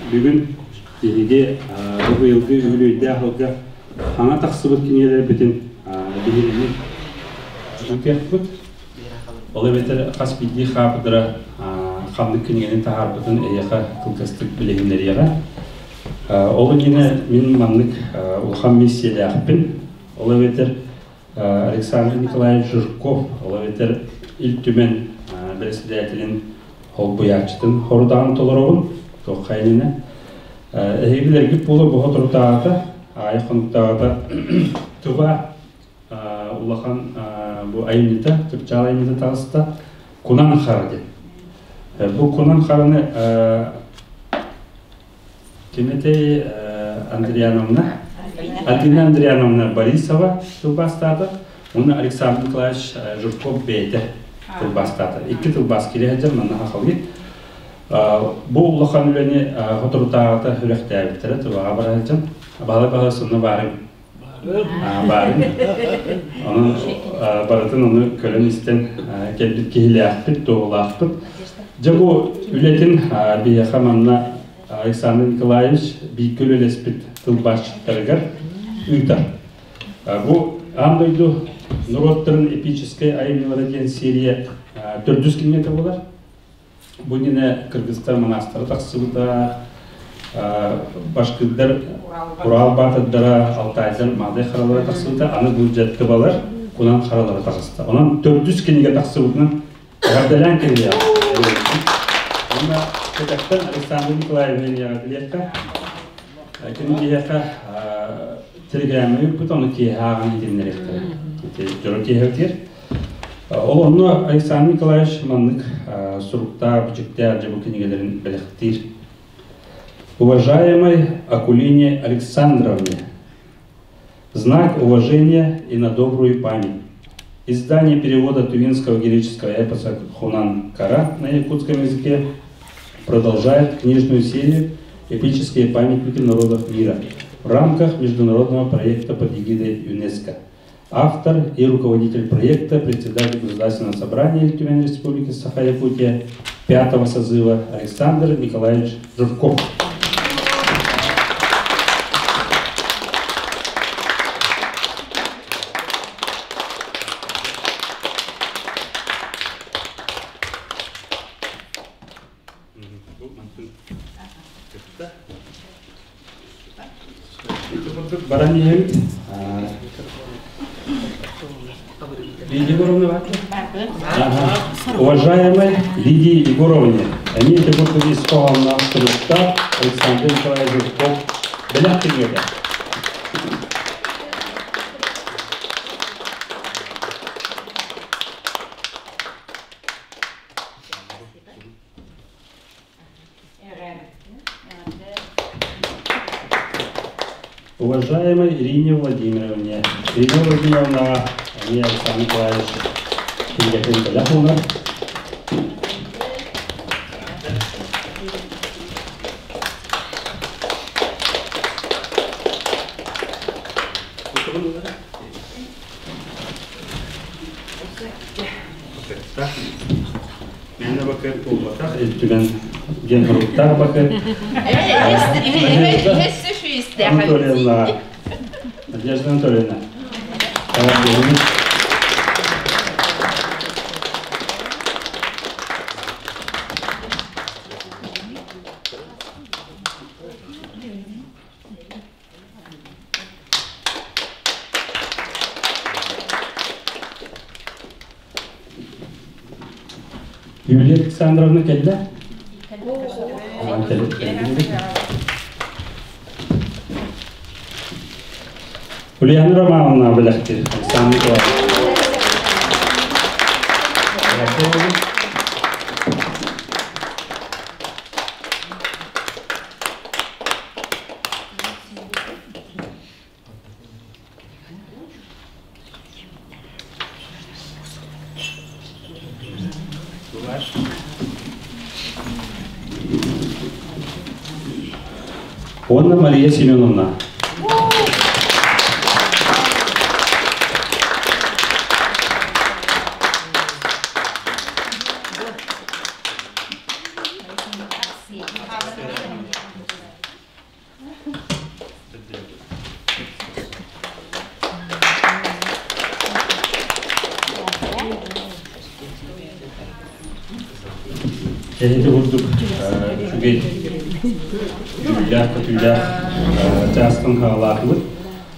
Бүгүн биһиги бу быйылгы үбүлүөйдээх сылга хаҥа тахсыбыт кинигэлэрбитин биһирэми ыытыахпыт. Ол эбэтэр хас биирдии хаапыдыра ханнык кинигэни таһаарбытын эйиэхэ кылгастык билиһиннэриэҕэ. Ол иннинэ мин маннык улахан миссиялээхпин. Ол эбэтэр Александр Николаевич Жирков, ол эбэтэр Ил Түмэн бэрэссэдээтэлин холбуйааччытын хорудаҕын толоробун, туохха иннинэ. Эһиги билэргит буолуо бу соторутааҕыта, аайы хонуктааҕыта Тыва улахан бу айымньыта, чыпчаал айымньыта таҕыста Кунан Хара диэн. Бу Кунан Хараны Тимофей Андриановна, Альбина Андриановна Борисова тылбаастаата уонна Александр Николаевич Жирков бэйэтэ тылбаастаата. Икки тылбаас киирэ сылдьар манна хахалыы. Бу улахан үлэни соторутааҕыта үрэхтээбиттэрэ тылаҕа бара сылдьан. Баһылай-баһылай сонно баарыҥ. Баарыҥ. Онон барытын ону көрөн-истэн кэлбит киһилээхпит, туоһулаахпыт. Дьэ бу үлэтин биһиэхэ манна Александр Николаевич бииргэ үлэлэспит тылбаасчыттарыгар ыытар. Бу аан дойду норуоттарын эпическэй айымньылара диэн серия төрдүс кинигэтэ буолар. Бу иннинэ кыргызтар манаастара тахсыбыта, башкирдар Урал баатырдара, алтайдар Маадай харалара тахсыбыта, аны бу дьаттыбалар Кунан харалара таҕыста. Онон төрдүс кинигэ тахсыбытынан Эҕэрдэлээн кэлиэҕэ. Уонна кэтэхтэн Александр Николаевич эҕэрдэлиэххэ. Кини киһиэхэ телеграмма ыыппыт, ону киэһэ ааҕан иһитиннэриэхтэрэ. Дьоро киэһэ Ол онно Александр Николаевич маннык суруктаах, бичиктээх дьэ бу кинигэлэрин бэлэхтиир. Уважаемой Акулине Александровне, Знак уважения и на добрую память. Издание перевода тувинского героического эпоса «Хунан Кара» на якутском языке продолжает книжную серию «Эпические памятники народов мира» в рамках международного проекта под эгидой ЮНЕСКО. Автор и руководитель проекта, председатель Государственного собрания Ил Республики Саха-Якутия пятого созыва Александр Николаевич Жирков. Баран иһэбит. Лидия Егоровна Уважаемая Лидия Егоровна, они это будут из Александр Николаевич Жирков. Бэлэх кинигэтэ. Уважаемой Ирине Владимировне, Ирина Владимировна, Ания Александр Николаевич, кинигэтин бэлэх уунар. Мээнэ бакыат буолбатах, Ил Түмэн диэн хоруктаах бакыат. Анатольевна, Надежда Анатольевна. Юлия Александровна кэллэ? Ульяна Романовна бэлэхтир. Александр Николаевич. Уонна Мария Семеновна. Эһиги курдук үчүгэй дьүүллээх-көтүүлээх чаастан хаалаатыбыт.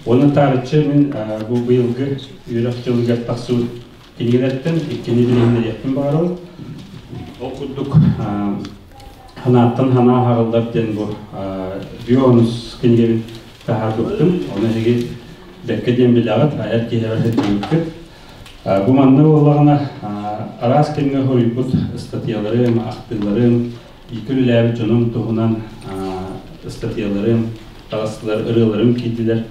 Уонна таарыччы мин бу быйылгы үөрэх дьылыгар тахсыбыт кинигэлэртэн иккини билиһиннэриэхпин баҕарабын. Ол курдук Ханааттан ханаа хаҕыллар диэн бу Бионус кинигэбин таһаарбыппын. Ону эһиги бэккэ диэн билэҕит, айар киһиэхэ сылдьыбыккыт. Бу манна буоллаҕына араас кэмҥэ суруйбут ыстатыйаларым, ахтыыларым, бииргэ үлэлээбит дьонум туһунан ыстатыйаларым таҕыстылар, ырыаларым киирдилэр.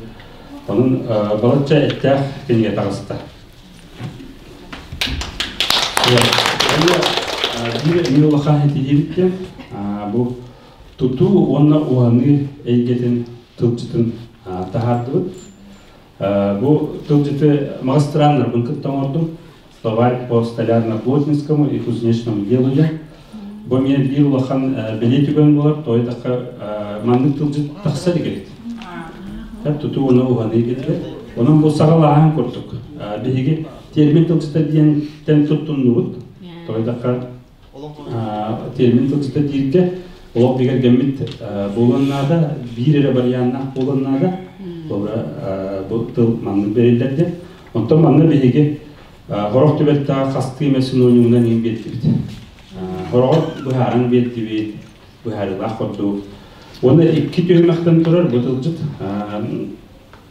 Онон балачча эттээх кинигэ таҕыста. Биир эмиэ улахан этиһиибит диэн бу тутуу уонна уһаныы эйгэтин тылдьытын таһаардыбыт. Бу тылдьыты магистраннарбын кытта оҥордум. Словарь по столярно-плотницкому и кузнечному делу диэн. Бу эмиэ биир улахан бэлиэ түгэн буолар, тоҕо диэтэххэ маннык тылдьыт тахса илик эбит. Тутуу уонна уһаныы эйгэтигэр. Онон бу саҕалааһын курдук. Биһиги термин тылдьыта диэнтэн туттуннубут. Тоҕо диэтэххэ термин тылдьыта дииргэ олох бигэргэммит буолуон наада, биир эрэ барыйааннаах буолуон наада. Туора бу тыл маннык бэриллэр диэн. Онтон манна биһиги сорох түбэлтэҕэ хастыы эмэ синонимынан иҥ биэрдибит. Сороҕор быһааран биэрдибит, быһаарыылаах курдук. Уонна икки түһүмэхтэн турар бу тылдьыт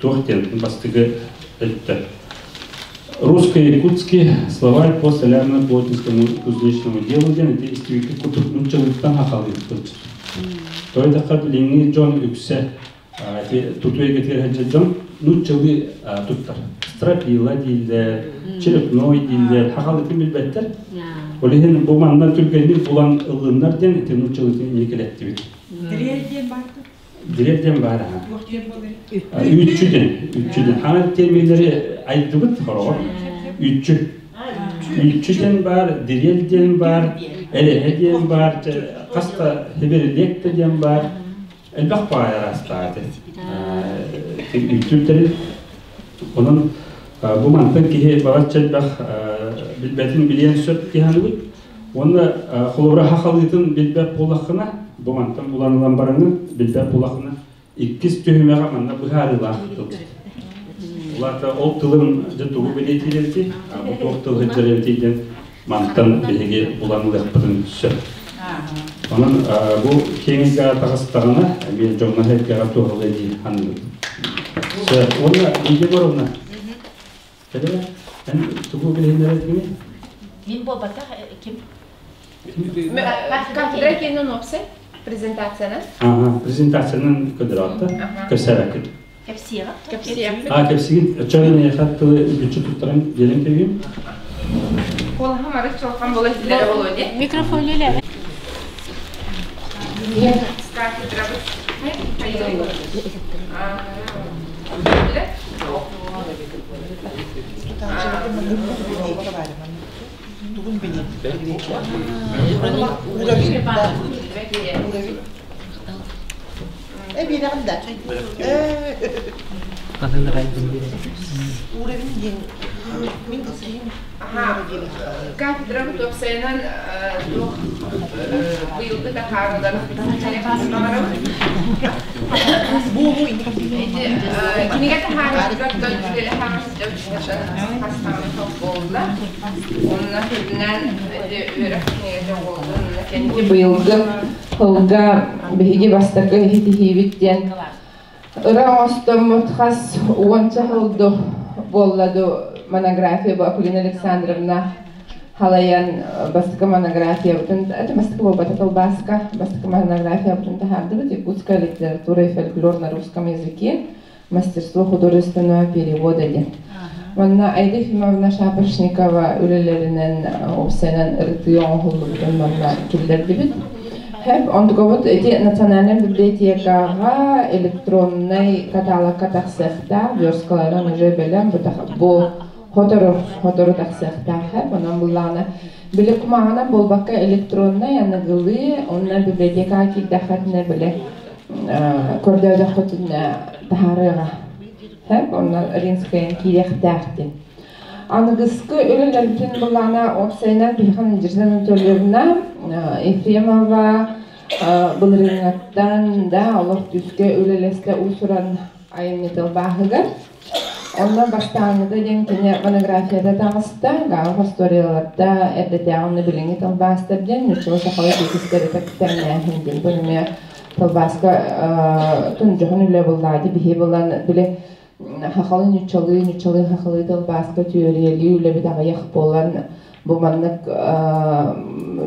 туох диэн бастакы өттө. Русско-якутский словарь по столярно-плотницкому и кузнечному делу диэн ити истибиккит курдук нууччалыыттан сахалыы тылдьыт. Тоҕо диэтэххэ билиҥҥи дьон үксэ ити тутуу эйгэтигэр сылдьар дьон нууччалыы туттар. Стропила дииллэр, черепной дииллэр, сахалыытын билбэттэр. Ол иһин бу манна түргэнник булан ыллыннар диэн ити нууччалыытын инникилэттибит. Дириэл диэн баар Дириэл диэн баар аха. Үүччү диэн, үүччү диэн. Хаҥа терминнэри айдыбыт хороҕор. Үүччү. Үүччү диэн баар, дириэл диэн баар, элэһэ диэн баар, хас да хибэрилиэк да диэн баар. Элбэх баҕайы араастаах этэ. Үүттүүр Онон бу мантан киһи балачча элбэх билбэтин билиэн сөп дии саныыбыт. Уонна холобура хахалыытын билбэт буоллаххына, бу мантан булан ылан бараҥҥын билбэт буоллаххына, иккис түһүмэҕэ манна быһаарыылаах тылдьыт. Ол аата ол тылын дьэ тугу бэлиэтиир эбитий, бу туох тыл сылдьар эбитий диэн мантан биһиги булан ылыахпытын сөп. Онон бу киэҥ эйгэҕэ таҕыстаҕына, эмиэ дьоҥҥо-сэргэҕэ туһалыа дии саныыбын. Уонна Лидия Егоровна, кэлэ, эн тугу билиһиннэрэргиний? Мин буолбатах ким? Кафедра киэнин уопсай презентациянан. Ага, презентациянан көдөрөөттө. Кэпсээбэккит. Кэпсиэҕэ. Кэпсиэхпит. А, кэпсигин. Оччоҕо миэхэ тылы үчү туттаран биэрэн кэбиһим. Куолаһым арыт чолхан буола иһиллэрэ буолуо дии. Микрофон үлэ. Кафедрабыт Эбиэрэҕин да. Уровень диэн мин киһим Кафедрам уопсайынан туох быйылгы таһаарыыларын Кинигэ таһаарыытыгар буолла. Онно үрдүнэн үөрэх кинигэтэ буолла. Кэнники быйылгы сылга биһиги бастакы иһитиһиибит диэн ыра оҥостоммут хас уонча сыл буолла ду монография бу Акулина Александровна халайан бастакы монографиябытын, это бастакы буолбата тылбааска, бастакы монографиябытын таһаардыбыт «Якутская литература и фольклор на русском языке. Мастерство художественного перевода» диэн. Манна Айда Ефимовна Шапошникова үлэлэринэн уопсайынан ырытыы оҥоһуллубутун манна киллэрдибит. Хэп, онтукабыт ити Национальнай библиотекаҕа электроннай каталогка тахсыахтаах, версткаларынан уже бэлэм, бу Хотору, хотору тахсыахтаах ээ, онон буллаҕына били кумааҕынан буолбакка электроннай аныгылыы уонна библиотекаҕа киирдэххитинэ били көрдөөтөххүтүнэ таһаарыаҕа. Сөп, онно Ринскайын киириэхтээх диэн. Аныгыскы үлэлэрбитин былаана уопсайынан биһиэхэ Надежда Анатольевна Ефремова былырыыҥҥаттан да олох күүскэ үлэлэстэ уус-уран айымньы тылбааһыгар. Онно бастааҥҥыта диэн кини монографията таҕыста, Гаов историяларда эрдэтээҕи уонна билиҥҥи тылбаастар диэн нууччалыы сахалыы тиэкистэри тэҥнээһин диэн. Бу эмиэ тылбааска тун дьоһун үлэ буллаҕа дии биһи булан били хахалы ньуччалыы, ньуччалыы хахалыы тылбааска түөрүйэлии үлэбит аҕыйах буолан бу маннык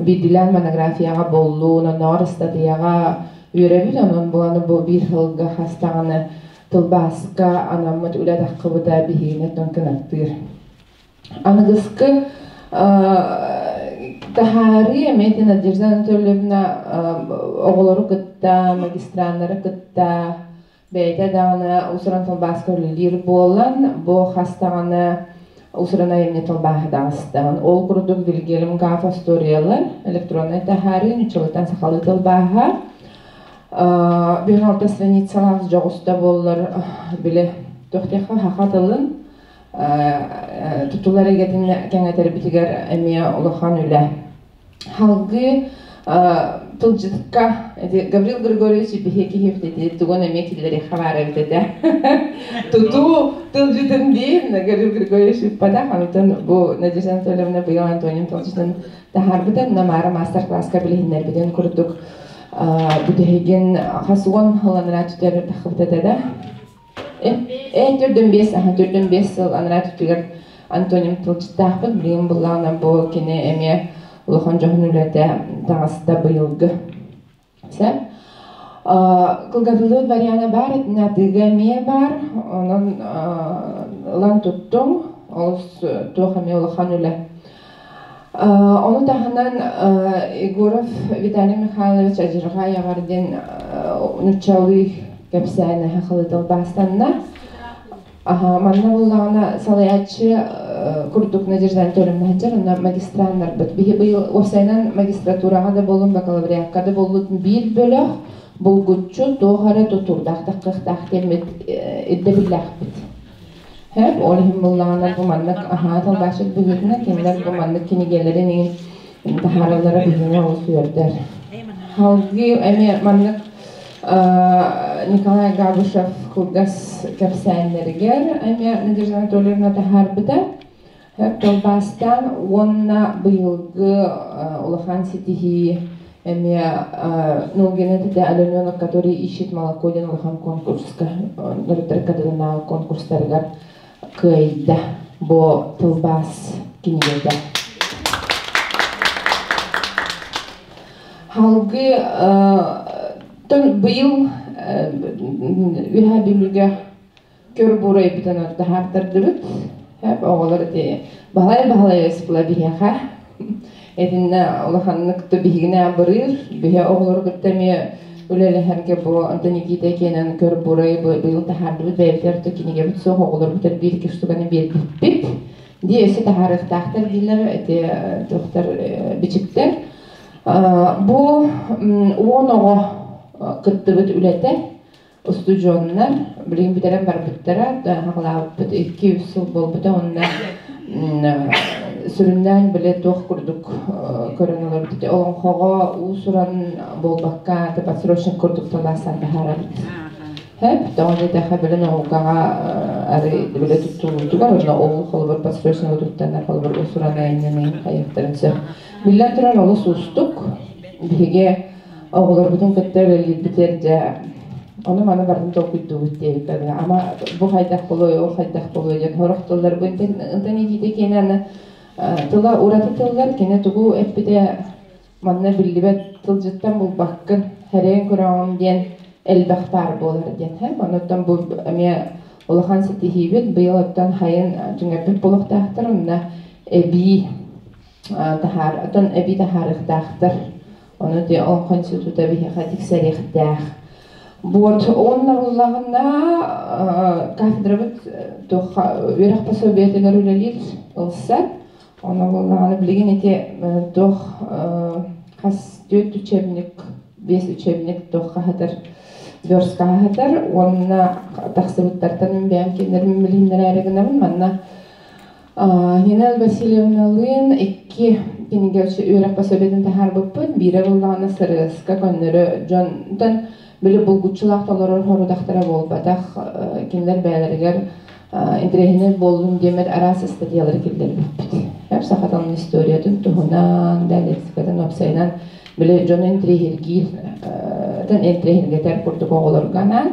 биирдиилээн монографияҕа буоллун, оннооҕор ыстатыйаҕа үөрэбит, онон буланы бу биир сылга хас даҕаны тылбааска анаммыт үлэ таххыбыта биһигини оттон кынаттыыр. Аныгыскы таһаарыы эмиэ Надежда Анатольевна оҕолору кытта, магистраннары кытта бэйэтэ даҕаны уус-уран тылбааска үлэлиир буолан, бу хас даҕаны уус-уран айымньы тылбааһа таҕыстаҕын. Ол курдук Вильгельм Гаф остуоруйалар электроннай таһаарыы нууччалыттан сахалыы тылбааһа 56 страницалаах дьоҕуста буоллар били туох саха тылын тутулар эйгэтин кэҥэтэрбитигэр эмиэ улахан үлэ. Халгыы тылдьытка Гаврил Григорьевич биһи киһи тугун эмиэ киллэриэххэ баар эбит этэ. Тутуу тылдьытын диир Гаврил Григорьевич ыппатах, онтон бу Надежда Анатольевна быйыл Антонин тылдьытын таһаарбытын Намара мастер-класска билиһиннэрбитин курдук бүтэһигин хас уон сыл анараа түтэр таххыбыт да 4-5 4-5 сыл анараа түтүгэр Антоним тылдьыттаахпыт билигин буллаҕына бу кини эмиэ улахан дьоһун үлэтэ таҕыста быйылгы. Сөп. Кылгатыллыбыт вариана баар, итинэ эмиэ баар. Онон ылан туттум. Олус туох эмиэ улахан үлэ. Ону таһынан Егоров Виталий Михайлович Адьырҕа айаҕар диэн нуччалыы кэпсээн халы тылбаастанна. Манна буллаҕына салайааччы курдук Надежда Анатольевна сылдьар, онно магистраннарбыт. Биһи быйыл уопсайынан магистратураҕа да буоллун, бакалавриакка да буоллун биир бөлөх булгуччу туох эрэ тутуурдаах таххыахтаах диэммит ирдэбиллээхпит. Хэп, ол иһин буллаҕына бу маннык аһаа тылбаасчыт быһыытынан кинилэр бу маннык кинигэлэрин иҥин таһаараллара биһигини олус үөрдэр. Халгыы эмиэ маннык Николай Габышев кылгас кэпсээннэригэр эмиэ Надежда Анатольевна таһаарбыта. Тылбаастаан уонна быйылгы улахан ситиһии эмиэ Нулгина это Алененок, который ищет молоко диэн улахан конкурска норуттар каталонааҕы конкурстарыгар кыайда бу тылбаас кинигэтэ. Халгы быйыл Үһээ Бүлүүгэ көр буурайбытын таһаартардыбыт. Оҕолор ити баһылай-баһылай өспула биһиэхэ. Итиннэ улаханнык да биһигини абырыыр. Биһи оҕолору кытта эмиэ үлэлэһэргэ бу Антон Никита киэнэн көр буурай быйыл таһаардыбыт бэйэбитигэр то кинигэбит суох оҕолорбутар биир икки штуканы биэрбиппит. Дии өссө таһаарыахтаахтар дииллэр ити туохтар бичиктэр. Бу 10 оҕо кыттыбыт үлэтэ устудьуоннар билигин бүтэрэн барбыттара хаҕалаабыппыт 2-3 сыл буолбута уонна сүрүннээн били туох курдук көрөн олорбут олоҥхоҕо уус-уран буолбакка подсрочник курдук талаасан таһаарабыт. Хэп, тоҕо диэтэххэ били наукаҕа ары били туттулуутугар онно ол холобур подсрочнигы туттаннар холобур уус-уран айымньы хайыахтарын сөп. Биллэн турар олус уустук. Биһиги оҕолорбутун кытта үлэлиирбитигэр дьэ ону маны барытын толкуйдуубут диэбиттэр. Ама бу хайдах буолуой, ол хайдах буолуой диэн сорох тыллар бу ынтан иитиитэ киэнэ тыла ураты тыллар кини тугу эппитэ манна биллибэт тылдьыттан булбаккын хэрэйэн көрөҕүн диэн элбэх баар буолар диэн. Онуттан бу эмиэ улахан ситиһиибит быйыл оттон хайын түҥэппит буолуохтаахтар онно эбии таһаар оттон эбии таһаарыахтаахтар. Ону те Олоҥхо института биһиэхэ тиксэриэхтээх. Вот уонна буллаҕына кафедрабыт туохха үөрэх пособиетыгар үлэлиир ылсар. Ону буллаҕына билигин ити туох хас түөрт учебник, биэс учебник туохха хатар верстаҕа хатар уонна тахсыбыттартан бэйэм кинилэрин билиһиннэрээри гынабын. Манна Нина Васильевналыын икки кинигэ үөрэх пособиетын таһаарбыппыт. Биирэ буоллаҕына сырыаска көннөрү дьонтон били булгуччулаах толорор сорудахтара буолбатах. Кинилэр бэйэлэригэр интэриэһинэй буоллун диэммит араас ыстатыйалары киллэрбиппит. Саха тылын историятын туһунан, да лексикатын уопсайынан били дьону интэриэһиргиир, интэриэһиргэтэр курдук оҕолорго анаан.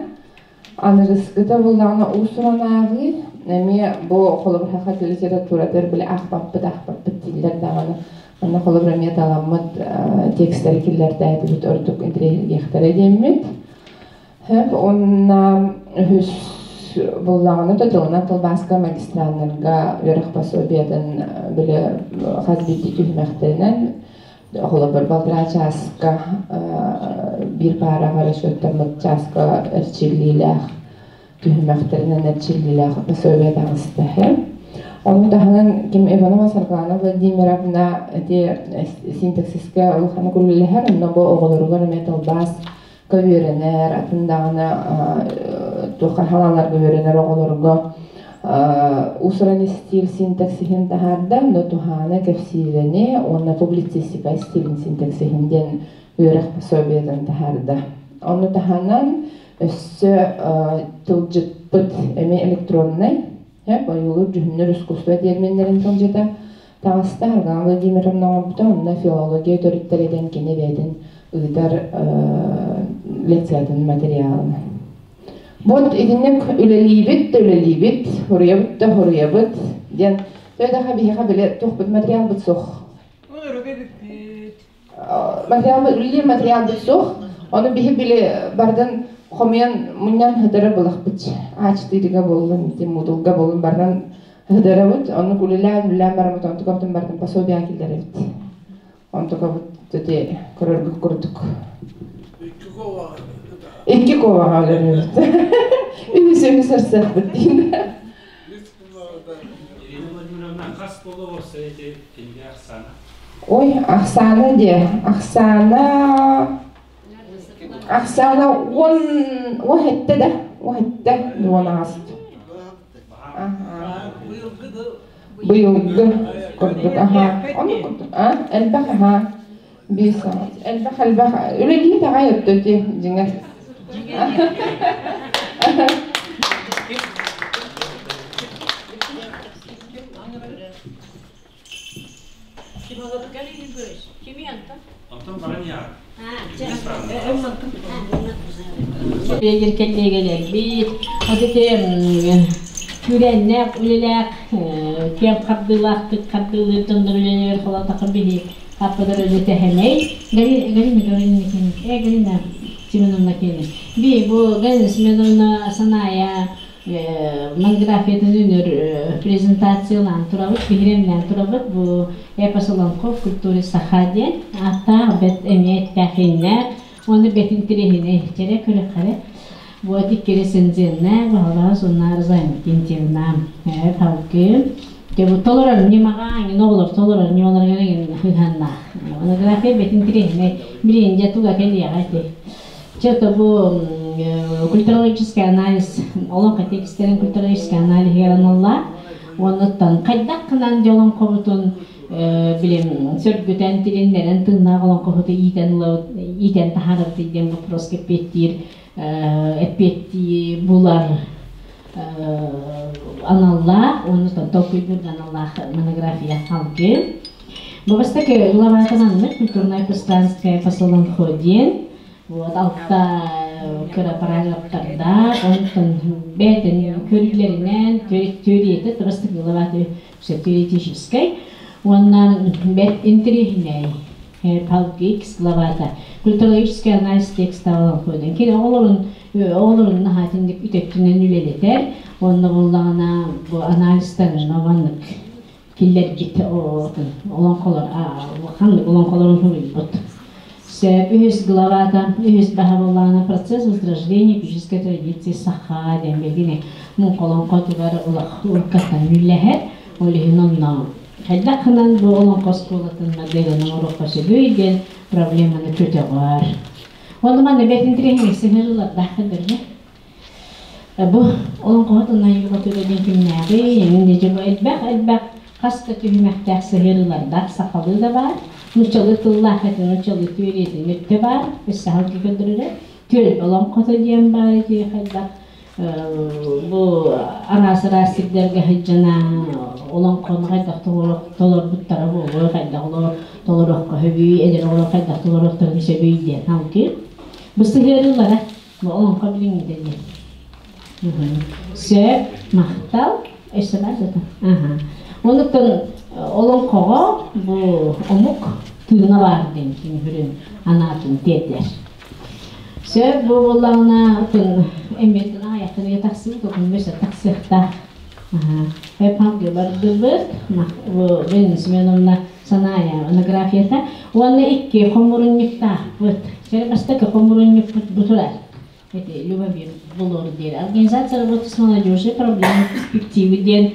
Аныгыскыта буоллаҕына уус-уран ааҕыы, эмиэ бу холобур саха литературатыгар били аахпаппыт аахпаппыт дииллэр даҕаны, онно холобур эмиэ таламмыт текстары киллэртээтибит ордук интэриэһиргиэхтэрэ диэммит. Сөп уонна үһүс буоллаҕына тылынан тылбааска магистраннарга үөрэх пособиетын били хас биирдии түһүмэхтэринэн Холобур, балтараа чааска биир паараҕа расчеттаммыт чааска эрчиллиилээх түһүмэхтэринэн эрчиллиилээх пособие таҕыста. Ону таһынан ким Иванова Саргылана Владимировна ити синтаксиска улаханнык үлэлэһэр, онно бу оҕолоругар эмиэ тылбаас үөрэнэр, атын даҕаны туохха халааларга үөрэнэр оҕолорго уус-уран истиил синтаксиһин таһаарда, онно туһаана кэпсиирэни уонна публицистика стилин синтаксиһин диэн үөрэх пособиетын таһаарда. Ону таһынан өссө тылдьыппыт эмиэ электроннай, ойуулуур дьүһүннэр искусство терминнэрин тылдьыта таҕыста. Саргылана Владимировна оҥорбута, онно филология төрүттэрэ диэн кини бэйэтин ыытар лекциятын материалын. Вот итинник үлэлиибит да үлэлиибит, хоруйабыт да хоруйабыт диэн төһө биһиэхэ били туохпут материалбыт суох. Материалбыт үлэлиир материалбыт суох. Ону биһи били бардан хомуйан мунньан хытара булахпыт. А4-га боллун, мудулга боллун бардан хытарабыт. Ону үлэлээн үлэлээн бараммыт онтукабытын бардан пособия киллэрэбит. Онтукабыт ити көрөргүт курдук. Икки коваҕа өлөрүбүт. Үһүс үһүс арсыахпыт диин. Ирина Владимировна, хас буолуо ити кинигэ ахсаана? Ой, ахсаана диэ. Ахсаана... Ахсаана уон... Уон хэттэ да. Уон хэттэ уон ааст. Быйылгы курдук, аха. Ону курдук, а? Элбэх, аха. Биир саҥа. Элбэх, элбэх. Үлэлии таҕай өттөти, дьиҥэр. Онтон баран яар. Бэйгир кэллиэгэлэрбит, вот ити күүрээннээх үлэлээх киэҥ хардыылаахтык хардыылыыр дьоннор үлэлэригэр холоотоххо биһи хаппыдар үлэтэһэнэй Галина Галина Галина Семеновна кини би бу Галина Семеновна Саная монографиятын үнөр презентациялаан турабыт, биһиримнээн турабыт. Бу эпос Олоҥхо в культуре саха диэн ааттаах бэт эмиэ эттээх уонна бэтин тириһини чэрэ көрөххөрө вот икки рецензеннээх баһылаах Суннаар Зайнкинтьевна талгы Те бу толорор ньымаҕа аңын оҕолор толорор ньымаларыгар эҥин хыһаннаах монография бэтин тириһини билиэн дьэ туга кэлиэҕэ ити Чэ, бу культурологический анализ, олоҥхо текстэрин культурологический аналиһыгар аналлаах. Уоннуттан хайдах гынан дьэ олоҥхобутун билим сөргүтэн, тилиннэрэн тыыннаах олоҥхоһуту иитэн иитэн таһаарабыт диэн вопроска эппиэттиир эппиэттии булар аналлаах, уоннуттан толкуйдуур аналлаах монография халгы. Бу бастакы главатын аннык культурное пространство посолонхо диэн. Вот алта кыра параграфтардаах, онтон бэйэтин көрүүлэринэн теорията бастакы главаты теоретическай, уонна бэт интэриэһинэй палгы икс главата культурологический анализ текста олоҥхойдон кини оҕолорун оҕолорун наһаатинник үтөттүнэн үлэлэтэр уонна буоллаҕына бу анализтарын маннык киллэрбит олоҥхолор ханнык олоҥхолорун суруйбут. Сөп үһүс главата үһүс баһа буоллаҕына процесс возрождения эпической традиции саха диэн билгини муҥхолоҥхо тугар улах уруккаттан үллэһэр ол иһин онно хайдах гынан бу олоҥхо оскуолатын моделын оҥоруохха сөбүй диэн проблеманы көтөҕөр. Онно манна бэрт интэриэһинэй сыһыарыылардаах көрдөрдө. Бу олоҥхоһут Анна Егоровна диэн кимнээҕий, эҥин дьэ бу элбэх элбэх. Хас да түһүмэхтээх сыһыарыылардаах сахалыы да баар, нууччалыы тыллаах этэ, нууччалыы түөрүйэтин өттө баар, өссө салгыы көрдөрөрө. Түөлбэ олоҥхото диэн баар ити хайдах бу араас-араас сирдэргэ сылдьан олоҥхону хайдах толорбуттара буолуо, хайдах толоруохха сөбүй, эдэр оҕолор хайдах толоруохтарын сөбүй диэн салгыы. Бу сыһыарыылара бу олоҥхо билиҥҥитэ диэн. Сөп, махтал. Өссө баар да? Аха. Онуттан олоҥхоҕо бу омук тыына баар диэн сүрүн анаатын тиэрдэр. Сөп бу буоллаҕына эмиэтин аҕыйахтан тахсыбыт, отун өссө тахсыахтаах. Аха. Бардыбыт. Бу Венна Семеновна Санаая монографията. Уонна икки хомурунньуктаахпыт. Бастакы хомурунньукпут бу турар. Это Любомир Булор диэн. Организация работы с молодежью, проблемы перспективы диэн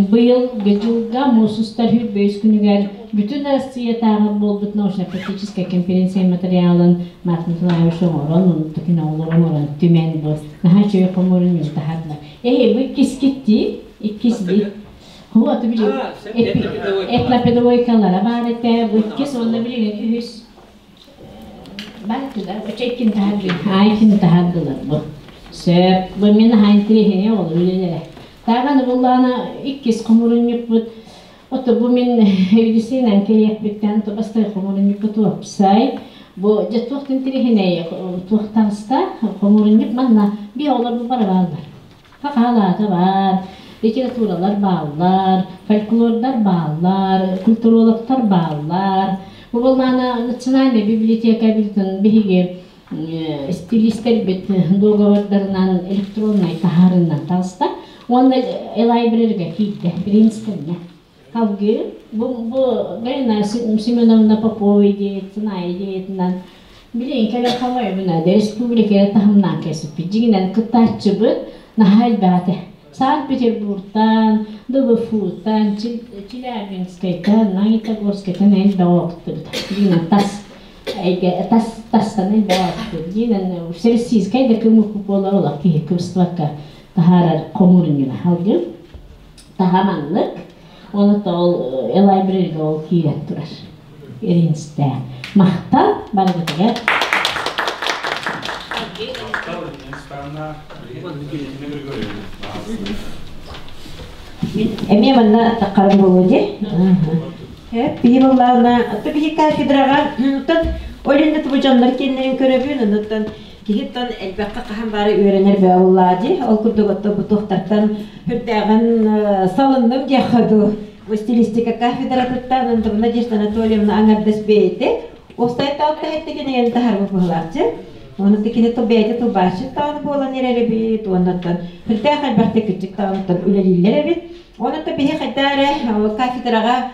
быйыл дьылга муус устар 25 күнүгэр бүтүн Россиятааҕы буолбут научно-практическая конференция материалын Марк Николаевич оҥорон, онтукин оҕолор оҥорон түмэн бу наһаа үчүгэй хомуурун таһаарла. Эһи бу иккискит иккис дии. Вот били этнопедагогикалара баар этэ, бу иккис уонна билигин үһүс Бааттыда, очо иккин таһардын, аа иккин таһардылар бу. Сөп, бу мин аһаа интириэһинэй оҕолор үлэлэрэ. Тааҕаны буллаана иккис хомурунньукпут, ото бу мин медицинан кэлиэхпиттэн бастакы хомурунньукпут уопсай. Бу дьэ туох интириэһинэй туох таҕыста хомурунньук манна биэ оҕолор бу бары бааллар. Хахаалаата баар, литературалар бааллар, фольклордар бааллар, культурологтар бааллар. Бу буоллаҕына национальнай библиотека эбитин биһиги стилистэрбит дуогабардарынан электроннай таһаарыынан таҕыста. Уонна library-га киирдэ, Принстонҥа. Салгыы бу Галина Семеновна Попова идеятын, идеятынан билигин кэлэр хамайбына республика таһымнаан кэсиппит. Дьиҥинэн кыттааччыбыт наһаа элбэх этэ. Санкт-Петербургтан, ДВФУ-тан, Челябинскайтан, Магнитогорскайтан элбэх оҕо кыттыбыт. Дьиҥинэн тас эйгэ тас тастан элбэх оҕо кыттыбыт. Дьиҥинэн всероссийскай да кымык буолар олох киһи кыбыстыбакка таһаарар хомуурунньуга. Салгыы таһа маннык, Оны ол library ол киирэн турар. Иринсте. Махтал барыгытыгар. Эмиэ манна таххарым буолуо дии. Биһи буоллаҕына, биһи кафедраҕа Олинна тубу дьоннор киэннэрин көрөбүн, онуттан киһиттэн элбэххэ хаһан баары үөрэнэр бөҕө дии. Ол курдук отто бу туохтартан үрдээҕин салынным диэххэ дуу. Бу стилистика кафедратыттан Антонина Надежда Анатольевна аҥардас бэйэтэ Уопсайтаах тэһэтте кинигэни таһарбыт быһылаахчы. Оны кини тыл бэйэтэ тылбаасчыт даҕаны буолан эрэр эбит, уоннаттан хүрдээх элбэхтик кырдьык даҕаныттан үлэлииллэр эбит. Онон биһи хайда эрэ кафедраҕа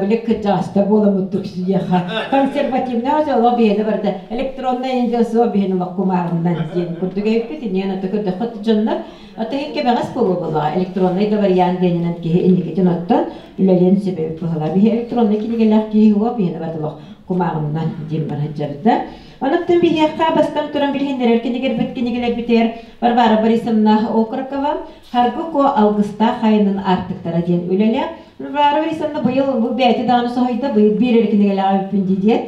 били кырдьаҕастар буоламмыттык сидиэхэ консервативнай олох биһиэнэ барыта электроннай индиасуо биһиэнэ олох кумаарынан диэн курдук эбиппит инньэн ото көрдөххө дьоннор ото иһин кэбэҕэс буолуо буоллаҕа электроннай да вариант диэнинэн киһи инникитин оттон үлэлиэн сөп эбит быһалаа биһи электроннай кинигэлээх киһи уо биһиэнэ барыта олох кумааҕыннан диэн баран дьарда Онуттан биһиэхэ бастан туран билиһиннэрэр кинигэрбит кинигэлэрбитигэр Варвара Борисовна Окорокова Харгы Куо алгыстаах айанын аартыктара диэн үлэлээх. Варвара Борисовна быйыл бу бэйэтэ даҕаны соһуйда, быйыл биир эрэ кинигэлээх эбиппин дии диэн.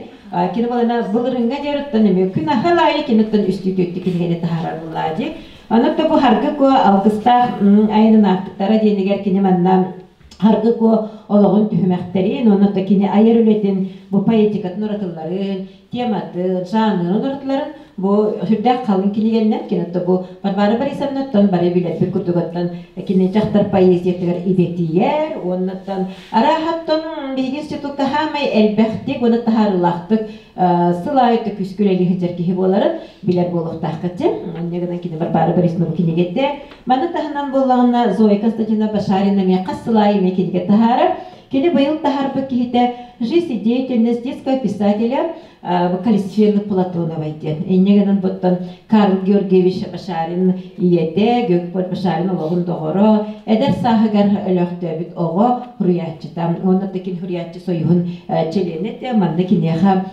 Кини балана былырыыҥҥа диэриттэн эмиэ күн аһыл аайы киниттэн үстүү түөртүү кинигэни таһаарар буоллаа дии. Онон бу Харгы Куо алгыстаах айанын аартыктара диэнигэр кини манна Харгы Куо олоҕун түһүмэхтэрин, уонна кини айар үлэтин бу поэтикатын уратыларын, тематын, жанрын уратыларын бу сүрдээх халыҥ кинигэннэн кинетто бу Варвара Борисовнаттан бары билэрбит курдугаттан кини дьахтар поэзиятыгар идэтийэр уоннаттан арааһаттан биһиги институкка хаамай элбэхтик уонна таһаарыылаахтык сыл аайы күүскэ үлэлии сылдьар киһи буоларын билэр буолуохтааххыт онньа гынан кини Варвара Борисовна бу кинигэтэ маны таһынан буоллаҕына Зоя Константиновна Башарина эмиэ хас сыл аайы эмиэ кинигэ таһаарар. Кини быйыл таһаарбыт киһитэ «Жизнь и деятельность детского писателя» Калисфена Платоновой диэн. Инньэ гынан буттан Карл Георгиевич Башарин ийэтэ, Георгий Башарин олоҕун доҕоро, эдэр сааһыгар өлөөхтөөбүт оҕо суруйааччыта. Уонна да кини суруйааччы союһун чилиэнэ этэ. Манна киниэхэ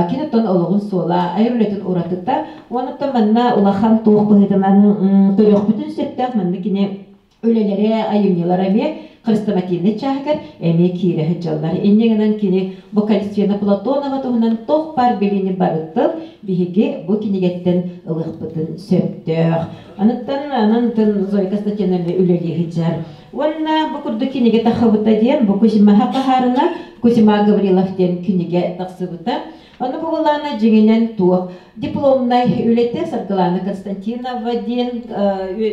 кини оттон олоҕун суола, айар үлэтин уратыта. Уонна манна улахан туох быһыытынан көрүөхпүтүн сөптөөх манна кини үлэлэрэ, айымньылара эмиэ. хрестоматийнай чааһыгар эмиэ киирэ сылдьаллар. Инньэ гынан кини бу Калисфена Платонова туһунан туох баар билиини барытын биһиги бу кинигэттэн ылыахпытын сөптөөх. Аныттан анан Зоя Константиновна үлэлии сылдьар. Уонна бу курдук кинигэ тахсыбыта диэн бу Кузьмаха Хаһаарына Кузьма Гаврилов диэн кинигэ тахсыбыта. Ону бу былаана дьиҥинэн туох дипломнай үлэтэ Саргылана Константинова диэн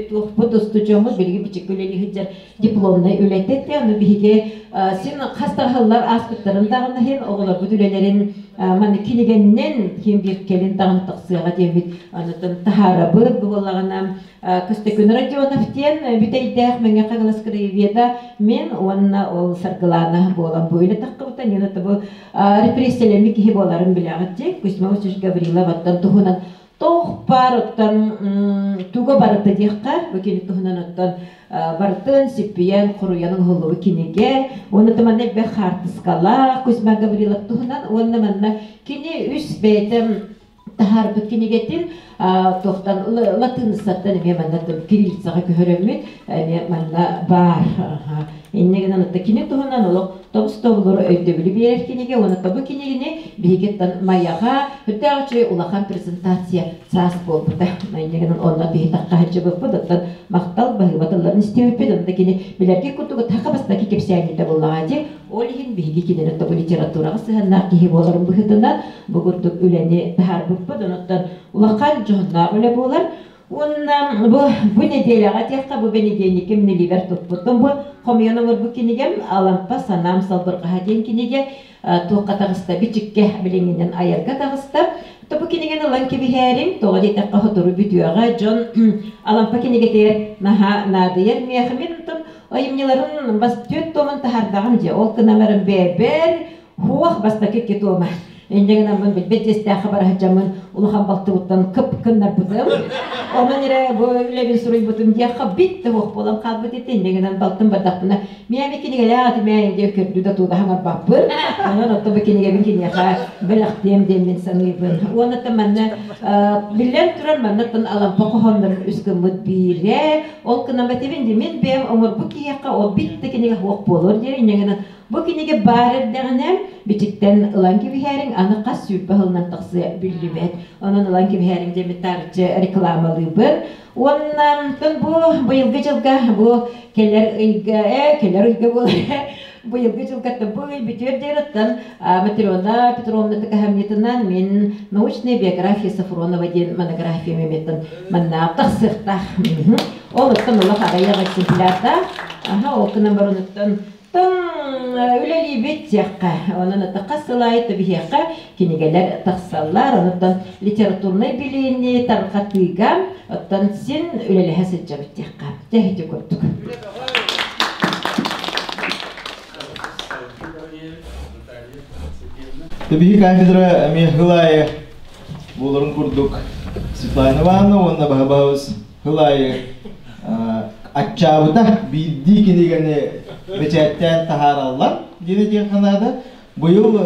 туохпут устудьуоммут билигин бичиккэ үлэлии сылдьар дипломнай үлэтэ этэ. Ону биһиги син хас тархаллар ааспыттарын даҕаны иһин оҕолорбут үлэлэрин манна кинигэннэн ким биир кэлин даҕаны тахсыаҕа диэммит онутун таһаарабыт. Бу буоллаҕына Көстөкүүн Родионов диэн бүтэйдээх Мэҥэ Хаҥалас краеведа мин уонна ол Саргылаана буолан бу үлэ таххыбыта. Нина бу репрессиялэммит киһи буоларын билэҕит дии. Кузьма Васильевич Гаврилов оттон туһунан туох баар оттон туга барыта диэххэ бу кини туһунан оттон барытын сиппийэн хоруйан оҥоһуллубут кинигэ уонна манна элбэх хаартыскалаах Кузьма Гаврилов туһунан уонна манна кини үс бэйэтэ таһаарбыт кинигэтин туохтан латыыныссаттан эмиэ манна кириллицаҕа көһөрөммүт эмиэ манна баар. Инньэ гынан кини туһунан олох тобус-тобулуру өйдөбүлү биэрэр кинигэ уонна тобу кинигини биһигиттэн Майаҕа үрдээх үчүгэй улахан презентация саас буолбута. Инньэ гынан онно биһи таххаһыччыбыппыт, оттон махтал баһыыба тылларын истибиппит, онно кини билэргэ курдук таха бастакы кэпсээнньитэ буоллаҕа дии. Ол иһин биһиги кинини тобу литератураҕа сыһыаннаах киһи буоларын быһыытынан бу курдук үлэни таһаарбыппыт. Онуттан улахан дьоһуннаах үлэ буолар. Уонна бу нэдиэлэҕэ диэххэ, бу бэнидиэнньиккэ мин илиибэр туппутум. Бу хомуйан оҥорбут кинигэм «Алампа санаам салбырҕаһа» диэн кинигэ туохха таҕыста, бичиккэ билиҥҥинэн айарга таҕыста. То бу кинигэни ылан кэбиһээриҥ, тоҕо диэтэххэ сотору бүтүөҕэ. Дьон Алампа кинигэтигэр наһаа наадыйар. Миэхэ мин онтон айымньыларын бас түөрт туомун таһаардаҕым дьэ. Ол гынан баран бэйэбэр Хуох бастакы икки туома. Инньэ гынаммын билбэт дьиэстээххэ бара сылдьаммын улахан балтыбыттан кып кыннарбытым. Онон эрэ бу үлэбин суруйбутум диэххэ бит да суох буолан хаалбыт этэ. Инньэ гынан балтым бардахпына миэми кинигэлээх этим ээ диэн көрдүү да туудаһан барбаппын. Онон оттон бу кинигэбин киниэхэ бэлэхтиэм диэммин саныыбын. Уонна манна биллэн турар маннаттан Алампа хоһооннорун үс гыммыт биирэ. Ол гынан этибин дии мин бэйэм оҥорбут киһиэхэ ол бит да кинигэ суох буолуор диэн инньэ гынан Бу кинигэ баар эрдэҕинэ, бичиктэн ылан кэбиһээриҥ, аны хас 20 сылынан тахсыа биллибэт. Онон ылан кэбиһээриҥ диэммит таарыччы рекламалыыбын. Уонна бу быйылгы дьылга, бу кэлэр ыйга, кэлэр ыйга буолар, быйылгы дьылга бу ый бүтүөр диэриттэн Матрена Петровна Тыкаһамньытынан мин научная биография Сафронова диэн монографиям эмиэттэн манна тахсыахтаах. Ол оттон олох аҕыйах экземплярдаах. Аха, ол гынан баран Тон үлэлиибит диэххэ, онон это хас сыл аайы биһиэхэ кинигэлэр тахсаллар, онуттан литературнай билиини тарҕатыыга оттон син үлэлэһэ сылдьабыт диэххэ. Дьэ ити курдук. Биһи кафедра эмиэ хыл аайы буоларын курдук Светлана Ивановна уонна баһа-баһабыс хыл аайы аччаабыта биирдии кинигэни бэчээттээн таһаараллар диэн этиэххэ наада. Быйыл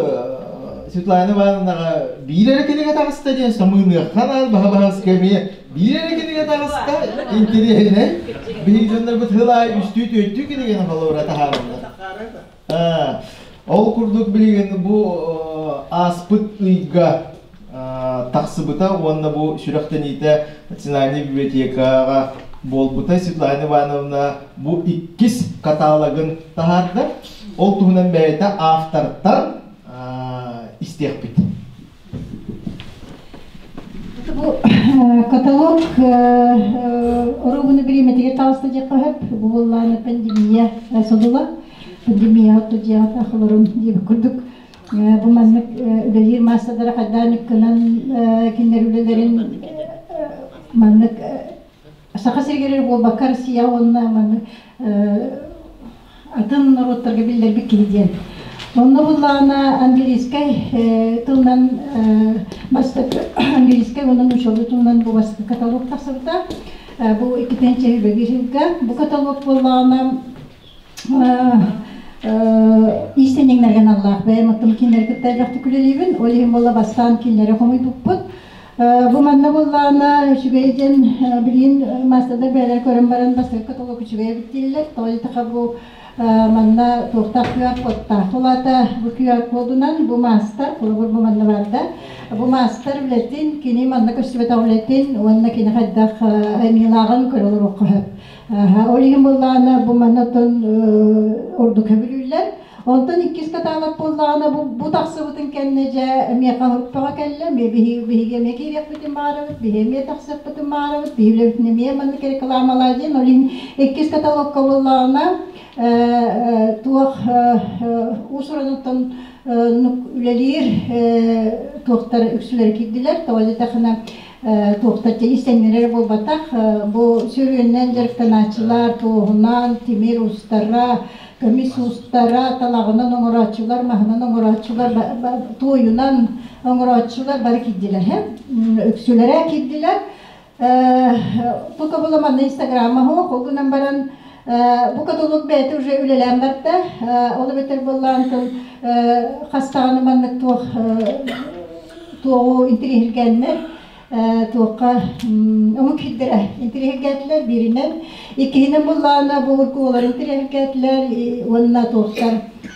Светлана Ивановнаҕа биир эрэ кинигэ таҕыста диэн самыыныахха наада, баһа-баһаска эмиэ биир эрэ кинигэ таҕыста, интириэһинэй. Биһиги дьоннорбут хыл аайы үстүү-түөртүү кинигэни холобура таһаараллар. Ол курдук билигин бу ааспыт ыйга тахсыбыта уонна бу сүрэхтэниитэ Национальнай библиотекаҕа буолбута. Светлана Ивановна бу иккис каталогын таһаарда. Ол туһунан бэйэтэ автортан истиэхпит. Бу каталог оруобуна бириэмэтигэр таҕыста диэххэ сөп. Бу буоллаҕына пандемия содула. Пандемия дьиэҕэ тахаларын диэбит курдук. Бу маннык үлэлиир маастардара хайдаан гынан кинилэр үлэлэрин маннык Саха сиригэр буолбакка Россия уонна маннык атын норуоттарга биллэрбит киһи диэн. Онно буллаҕына английскай тылынан бастакы английскай уонна нууччалыы тылынан бу бастакы каталог тахсыбыта. Бу иккитинчи сылга бу каталог буоллаҕына иистэнньэҥнэргэ аналлаах бэйэм оттон кинилэри кытта элбэхтик үлэлиибин. Ол иһин буолла бастаан кинилэри хомуйбуппут. Бу манна буоллаҕына үчүгэй диэн билигин маастардар бэйэлэрэ көрөн баран бастакы каталог үчүгэй эбит дииллэр. Тоҕо диэтэххэ бу Манна туохтаах QR-кодтаах. Ол аата бу QR-кодунан бу маастар, холобур бу манна барда. Бу маастар үлэтин, кини манна көстүбэтэх үлэтин уонна кини хайдах аймыылааҕын көрө олоруохха сөп. Ол иһин буоллаҕына бу манна оттон ордук сөбүлүүллэр. Онтон иккис каталог буоллаҕына бу, бу тахсыбытын кэннэ дьэ миэхэ группаҕа кэллэ, эмиэ биһиги эмиэ киириэхпитин баҕарабыт, биһи эмиэ тахсыахпытын баҕарабыт, биһи үлэбитин эмиэ маннык рекламалаа диэн. Ол иһин иккис каталогка буоллаҕына туох уус-ураныттан үлэлиир туохтар үксүлэрэ киирдилэр. Тоҕо диэтэххинэ туохтар истэҥнэрэр буолбатах. Бу сүрүннэн дьарыктанааччылар туоһунан, тимир устара, көмүс устара, талаҕынан оҥорооччулар, маһынан оҥорооччулар, туойунан оҥорооччулар бары киирдилэр. Үксүлэрэ киирдилэр. Пока была манна инстаграмма суох, ол гынан баран бу каталог бэйэтэ уже үлэлээн барда. Ол эбэтэр буоллаан хастаҕаны маннык туох туоҕу интириэһиргээннэр туохха омук сирдэрэ интириэһиргээтилэр бииринэн, иккиһинэн буллаҕына бу уркуулар интириэһиргээтилэр уонна туохтар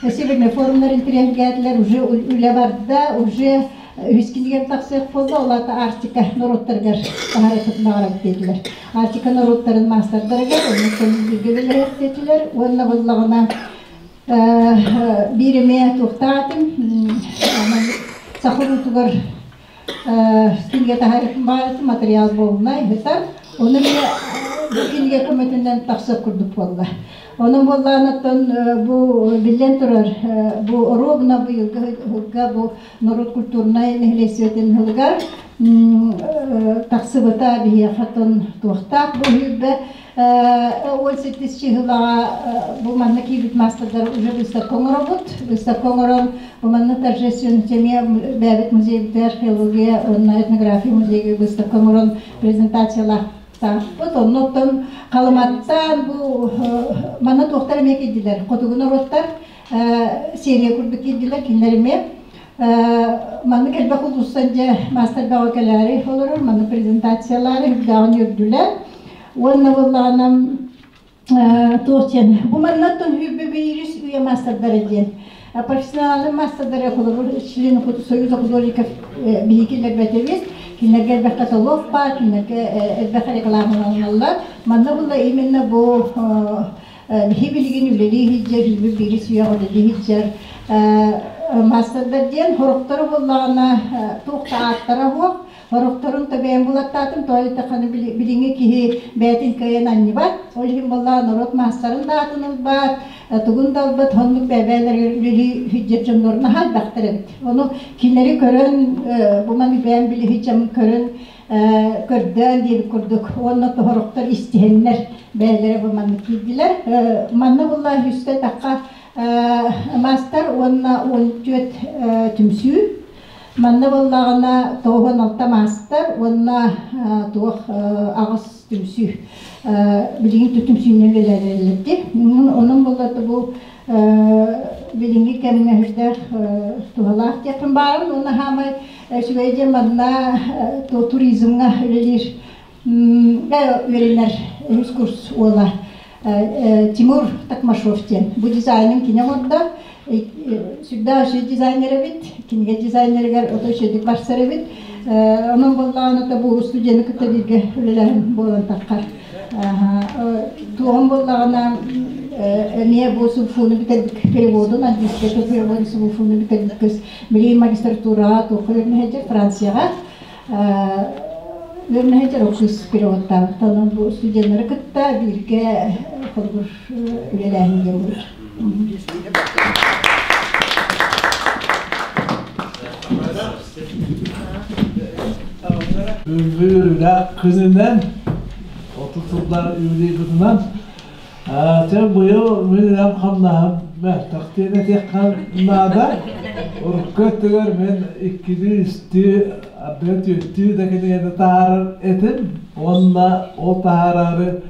северный форумнар интириэһиргээтилэр уже үлэ барда уже үһүс кинигэм тахсыах буолла ол аата Арктика норуоттарыгар таһаарыахпытын баҕарабыт диэтилэр Арктика норуоттарын маастардарыгар оннуктан бииргэ үлэлэһиэх диэтилэр уонна буоллаҕына биир эмиэ туохтаатым саха уруутугар кинигэ таһаарыахпын баҕарбытым материал буолунай ыһытар ону эмиэ бу кинигэ көмөтүнэн тахсар курдук буолла онон буоллаҕына оттон бу биллэн турар бу оруобуна быйылгы ыһылга бу норуот культурнай нэһилиэстибэтин ыһылыгар тахсыбыта биһиэхэ оттон туохтаах бу үһүбэ 18 чыһылаҕа бу манна киирбит маастардар уже выставка оҥоробут. Выставка оҥорон бу манна торжественный эмиэ бэйэбит музейбитигэр археология уонна этнография музейга выставка оҥорон презентациялаахтаахпыт. Оннуттан Халыматтан бу манна туохтар эмиэ киирдилэр. Хотугу норуоттар серия курдук киирдилэр. Кинилэр эмиэ маннык элбэх улуустан дьэ маастар бөҕө кэлээри олорор, манна презентациялаары үрдээҕин үөрдүлэр. Уонна буоллаҕына туох диэн бу маннаттан сүүрбэ биирис үйэ маастардара диэн профессиональный маастардара холобур член союза художников биһиги бэтэбит кинилэргэ элбэх каталог баар кинилэргэ элбэх рекламаланаллар манна була именно бу биһи билигин үлэлии сылдьар сүүрбэ биирис үйэҕэ үлэлии сылдьар маастардар диэн сорохторо буоллаҕына туох да ааттара суох Сорохторун да бэйэм булаттаатым, тоҕо диэтэххинэ билиҥҥи киһи бэйэтин кыайан анньыбат. Ол иһин буоллаҕа норуот маастарын да аатын ылбат, тугун да ылбат, оннук бэйэ-бэйэлэригэр үлэлии сылдьар дьоннор наһаа элбэхтэр эбит. Ону кинилэри көрөн, бу маны бэйэм били сылдьаммын көрөн, көрдөөн диэбит курдук уонна тоһорохтор истиһэннэр бэйэлэрэ бу маннык киирдилэр. Манна буолла үстэ тахха маастар уонна 14 түмсүү. Манна буоллаҕына 96 маастар уонна туох аҕыс түмсүү билигин түмсүүнү үлэлэрэллэрди. Онон буоллата бу билиҥҥи кэмҥэ сүрдээх туһалаах диэхпин баарым. Уонна хаамай үчүгэй диэн манна туризмҥа үлэлиир үөрэнэр үһүс курс уола Тимур Такмашов диэн. Бу дизайнын кини оҥордо. Сүрдээх үчүгэй дизайнер эбит. Кинигэ дизайнеригэр ото үчүгэйдик барсар эбит. Онон буоллаҕына бу студияны кытта бииргэ үлэлэһэн буолан таххар. Туоҕум буоллаҕына эмиэ бу субфуну бүтэрбит переводун, английскай переводун субфуну бүтэрбит кыз билигин магистратураҕа туохха үөрэнэ Францияҕа Үөрэнэһитэр ол кыыс переводтаабыт. Онон бу студеннары кытта бииргэ холобур үлэлээһин диэн буолар. Үөрүүлээх күнүнэн, 30 сыллар үөрүүтүнэн Чэ, быйыл мин үлэм хамнаһым мөлтөх диэн этиэххэ наада. Урукку өттүгэр мин иккилии, үстүү, ардыгар түөртүү да кинигэни таһаарар этим. Уонна ол таһаараары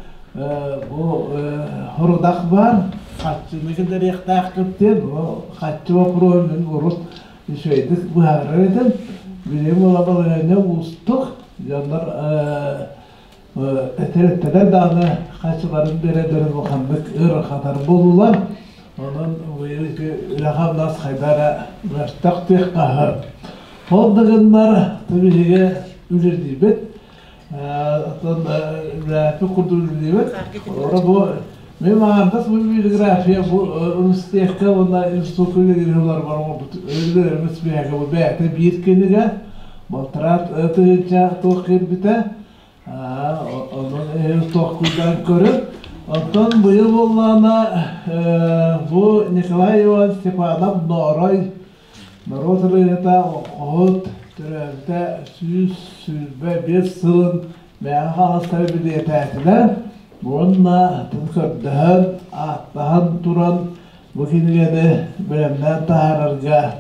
бу хорудах баар, харчыны киллэриэхтээхпит диэн, бу харчы боппуруоһун мин урут үчүгэйдик быһаарар этим. Билигин буола балаһыанньа уустук. Дьоннор Этэреттелер даҕаны хачыларын бередерин улаханнык ыарырҕатар буоллулар. Онон быйыл ити үлэ-хамнас хайда эрэ мөлтөх диэххэ Ол да гыннар биһиги үлэлиибит. Оттон үлээппит курдук үлэлиибит. Ора бу мен аҥардас бу библиография бу университекка уонна институтка үлэлиир бар оҥорбут үлэлэрбит биһиги бу бэйэтэ биир кинигэ балтараа тыһыынча туох киирбитэ. Онон эһиил толкуйдаан көрүн. Оттон быйыл буоллаҕына бу Николай Иванович Степанов Ноорой норуот ырыаһыта олоҥхоһут төрөөбүтэ 125 сылын Мэҥэ Хаҥаластары билиэтээтилэр уонна тыл көрдөһөн, ааттаһан туран бу кинигэни бэлэмнээн таһаарарга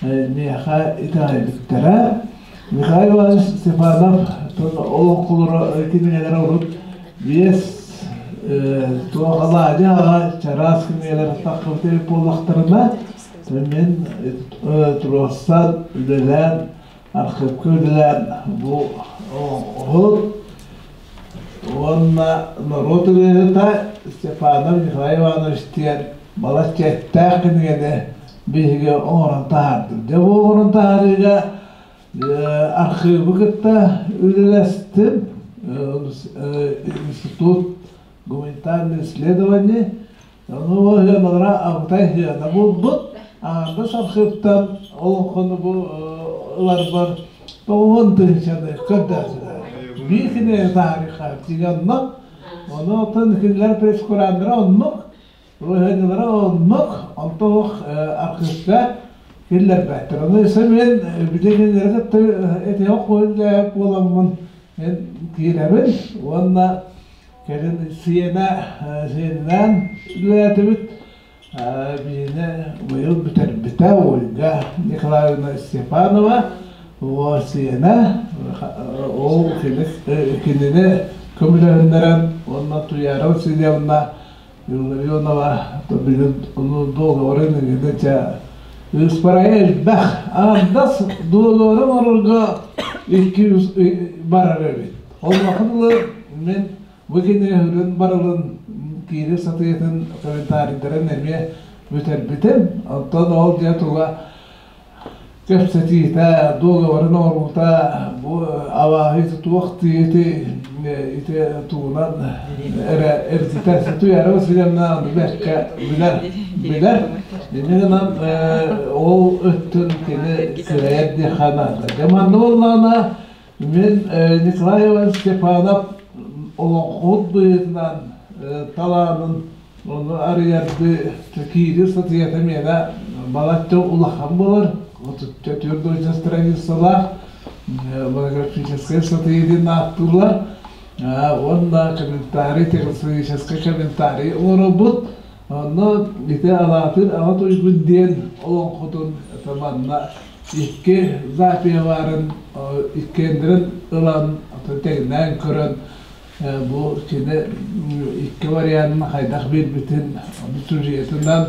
миэхэ итэҕэйбиттэрэ. Михаил Иванович Степанов олоҥхолоро кинигэлэрэ урут биэс туох алаадьы аҕа чараас кинигэлэр таххыбыт эбит буоллахтарына, мин туруорсан үлэлээн, архыыпка үлэлээн бу олоҥхоһут уонна норуот ырыаһыта Степанов Николай Иванович диэн балачча эттээх кинигэни биһиги оҥорон таһаардым. Дьэ бу оҥорон таһаарыыга архыыбы кытта үлэлэстим. Институт гуманитарных исследований. Ону ыһыаналара абытай ыһыана буолбут. Аҥардас архыыптан олоҥхону бу ыларбар 90 тыһыынчаны көрдөөтүлэр. Биир кинигэ таһаарыахха дьиҥэ Ону оттон кинилэр прейскураннара оннук, Ыһыанньалара оннук, онто суох архыыпка киллэрбэттэр. Ону өссө мен били кинилэри кытта этиэх үлэ буоламмын мен киирэбин уонна кэлин сиэнэ сиэнинээн үлэлээтибит. Биһиги быйыл бүтэрбитэ Ольга Николаевна Степанова уо сиэнэ ол кинини көмөлөһүннэрэн уонна Туяра Васильевна Илларионова договорын ыҥыта ыыспарайа элбэх. Аҥардас договоры оҥорорго 200 барар эбит. Онуоха дылы мин бу кинигэ үрүн барылын киири сатыытын комментарийдарын эмиэ бүтэрбитим. Оттон ол дьэ туга кэпсэтиитэ, дуогабарын оҥоруута бу абааһы туох тиити ити тугунан эрэ эрдитэ Туяра Васильевна ону бэркэ билэр билэр. Инньэ гынан ол өттүн кини кыайар диэххэ наада. Дьэ манна буоллаҕына мин Николай Иванович Степанов олоҥхоһут быһыытынан талаанын ону арыйардыы киирии сатыйата миэнэ балачча улахан буолар. 34 страницалаах монографическай сатыйа диэн ааттыыллар. Уонна комментарий, технологическай комментарий оҥоробут. Онно ити Алаатыыр Аҕа Туйгун диэн олоҥхотун манна икки запиһа баарын иккиэннэрин ылан тэҥнээн көрөн бу кини икки варианын хайдах биэрбитин сюжетынан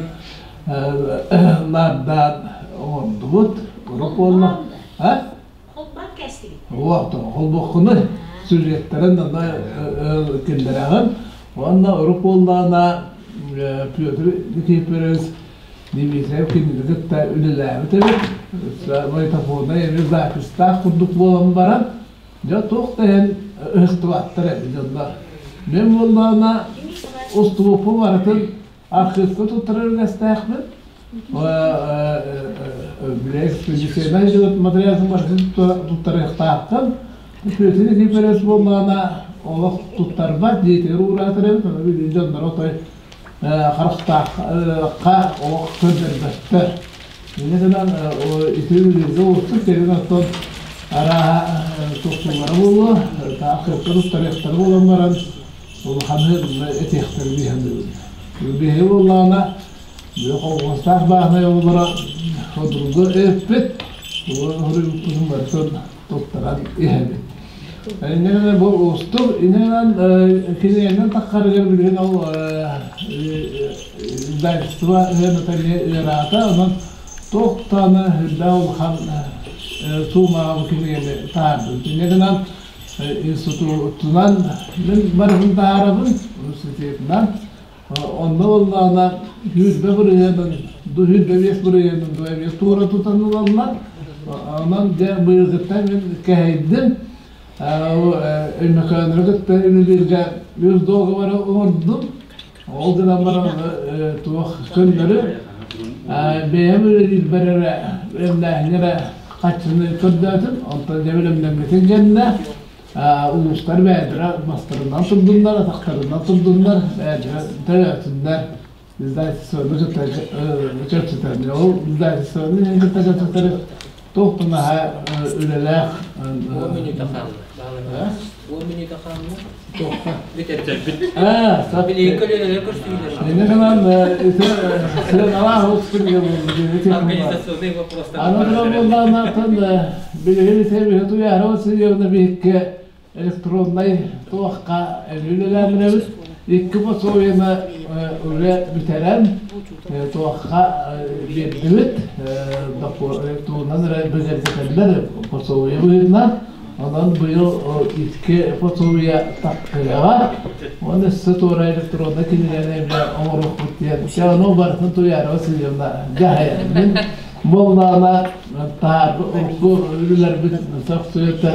наардаан оҥордубут. Урут буолла. А? Холбоон кээстигит. Холбоххуну сюжеттарын аны киллэрэҕин. Уонна урут буоллаҕына Петр Никифорович Дмитриев кинини кытта үлэлээбит эбит. Магнитофоннай эмиэ записьтаах курдук буолан баран, дьэ туох да иһин ыһыктыбаттар эбит дьоннор. Мен буоллаҕына устубуппун барытын архыыпка туттарар үгэстээхпин. Били экспедиционнай материалын барытын туттарыахтааххын. Петр Никифорович буоллаҕына олох туттарбат, дьиэтигэр уураатар эбит, ону били дьонноро отой харахтаахха олох көрдөрбөттөр. Инньэ гынан ити үлэлэргэ уустук кэлин оттон арааһа тупсуллара буолуо, архыыпка туттарыахтара буолан баран улаханы этиэхтэрин дии саныыбын. Биһиги буоллаҕына холкуостаах бааһынай оҕолоро содургу эппит, хоруйбуппутун барытын туттаран иһэбит. Инньэ гынан бу уустук, инньэ гынан кинигэнэн таххарыгар билигин ол издательство ыаната эмиэ ыараата, онон туох даҕаны үрдээх улахан суумаҕа бу кинигэни таһаардым. Инньэ гынан Институтунан мин барытын таһаарабын, университетынан. Онно буоллаҕына 100 бырыһыанын, 105 бырыһыанын эмиэ туора тутан ылаллар. Онон дьэ быйылгыттан мин кэһэйдим. Өймөкөөннөрү кытта үлэлииргэ үс договора оҥордум. Ол гынан баран туох көннөрү бэйэм үлэлиирбэр эрэ бэлэмнээһиҥҥэ эрэ хаччыны көрдөөтүм. Онтон дьэ бэлэмнэммитин кэннэ улуустар бэйэлэрэ мастарынан турдуннар, атахтарынан турдуннар, бэйэлэрэ төрөөтүннэр. Издательствоны кытта кэпсэтэн, ол издательствоны кытта кэпсэтэри туох да наһаа үлэлээх 10 мүнүүтэ хаалла. 10 мүнүүтэ хаалла. Туохха? Бүтэрбит. Аа, сап. Билигин көлүөнэлэр көрсүһүүлэр. Инньэ гынан ити сыаналаах устуруйа Организационный вопростар. Аны туран буоллаҕына билигин ити Туйаара Васильевна биһикки электроннай туохха үлэлээн икки пособиены үлэ бүтэрэн туохха биэрдибит тугунан эрэ бигэргэтэллэр пособие быһыытынан онон быйыл икки пособие тахсыаҕа уонна өссө туора электроннай кинигэни эмиэ оҥоруохпут диэн дьэ ону барытын Туйаара Васильевна дьаһайар мин буоллаҕына таһаарбыт урукку үлэлэрбит сөхсүөтэ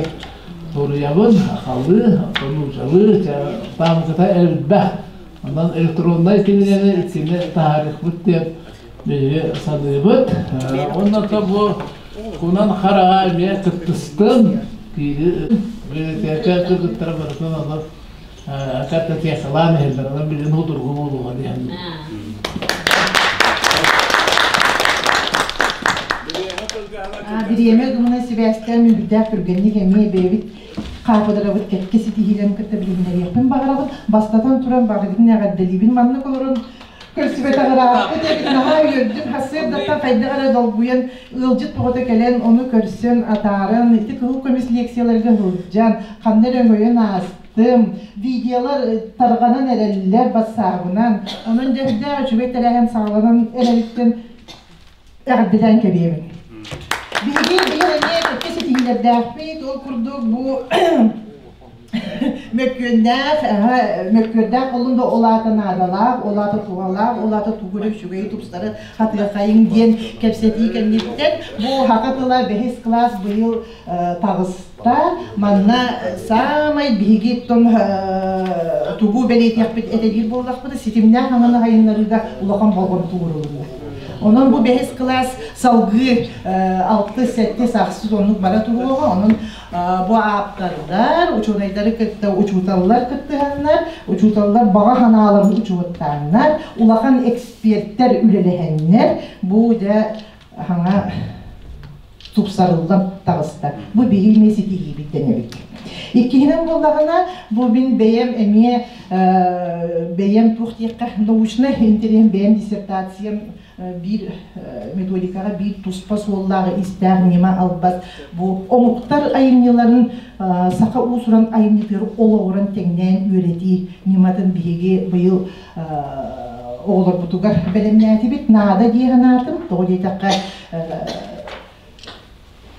Суруйабын, сахалыы, оттон нууччалыы, таамыкыта элбэх. Онон электроннай кинигэни иккини таһаарыахпыт диэн биһиги саныыбыт. Уонна бу кунан хараҕа эмиэ кыттыстым. Киири библиотека кыргыттара барытын ону картотекалаан иһэллэр. Онон билигин судургу буолуоҕа диэн. Бириэмэ туһунан сибээстээн мүлбүтээх түргэнник эмиэ бэйэбит хаапыдырабыт кэккэ ситиһиилэрин кытта билиһиннэриэхпин баҕарабын. Бастатан туран барыгытын эҕэрдэлиибин маннык олорон көрсүбэтэх ырааппыт эбит наһаа үөрдүм сарсыардаттан хайдах эрэ долгуйан ыалдьыт бөҕөтө кэлэн ону көрсөн атааран ити кыһыл көмүс лекцияларга сылдьан ханна эрэ өҥөйөн аастым видеолар тарҕанан эрэллэр бассаабынан онон дьэ үчүгэй тэрээһин саҕаланан эрэриттэн эҕэрдэлээн кэбиэбин. Биһиги быйыл эмиэ кэккэ ситиһиилэрдээхпит. Ол курдук бу мөккүөннээх, мөккүөрдээх боллун да ол аата наадалаах, ол аата туһалаах, ол аата тугу эрэ үчүгэйи тупсары хатыахайыҥ диэн кэпсэтии кэнниттэн бу саха тыла бэһис кылаас быйыл таҕыста. Манна саамай биһиги тугу бэлиэтиэхпит этэ диир буоллахпына ситимнээх аҥаны сайыннарыыга улахан болҕомто уурулунна. Онон бу бэһис кылаас салгыы алтыс, сэттис, ахсыс оннук бара туруоҕа. Онон бу ааптардар, учуонайдары кытта учууталлар кыттыһаннар, учууталлар баҕа санааларын учуоттааннар, улахан экспертэр үлэлэһэннэр бу дьэ хаҥа тупсарыллан таҕыста. Бу биһиги эмиэ ситиһиибит дэнэбит. Иккиһинэн буоллаҕына, бу мин бэйэм эмиэ бэйэм туох диэххэ научнай интэриэһим бэйэм диссертациям биир методикаҕа биир туспа суоллаах истээх ньыма албас бу омуктар айымньыларын саха уус-уран айымньытыгар олоҕуран тэҥнээн үөрэтии ньыматын биһиги быйыл оҕолорбутугар бэлэмнээтибит наада дии санаатым тоҕо диэтэххэ